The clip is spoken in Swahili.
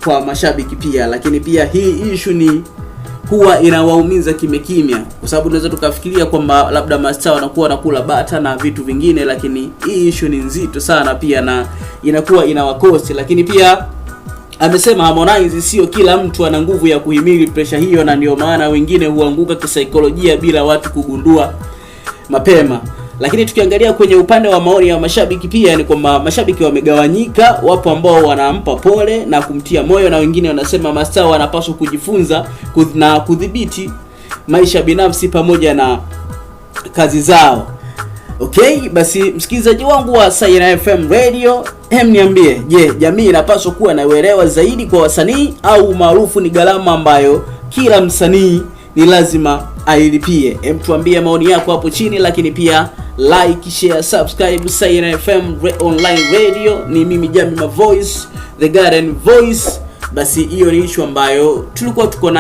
kwa mashabiki pia. Lakini pia hii issue ni huwa inawaumiza kimya kimya, kwa sababu tunaweza tukafikiria kwamba labda mastaa wanakuwa wanakula bata na vitu vingine, lakini hii issue ni nzito sana pia na inakuwa inawakosti. Lakini pia amesema Harmonize, sio kila mtu ana nguvu ya kuhimili presha hiyo, na ndio maana wengine huanguka kisaikolojia bila watu kugundua mapema. Lakini tukiangalia kwenye upande wa maoni ya mashabiki pia ni kwamba mashabiki wamegawanyika. Wapo ambao wanampa pole na kumtia moyo, na wengine wanasema mastaa wanapaswa kujifunza na kudhibiti maisha binafsi pamoja na kazi zao. Okay, basi msikilizaji wangu wa Sayana FM Radio, hem, niambie, je, jamii inapaswa kuwa na uelewa zaidi kwa wasanii au umaarufu ni gharama ambayo kila msanii ni lazima ailipie? Hem, tuambie maoni yako hapo chini, lakini pia like, share, subscribe Sayana FM Online Radio. Ni mimi Jami Ma Voice, the Garden Voice. Basi hiyo ni issue ambayo tulikuwa tuko nayo.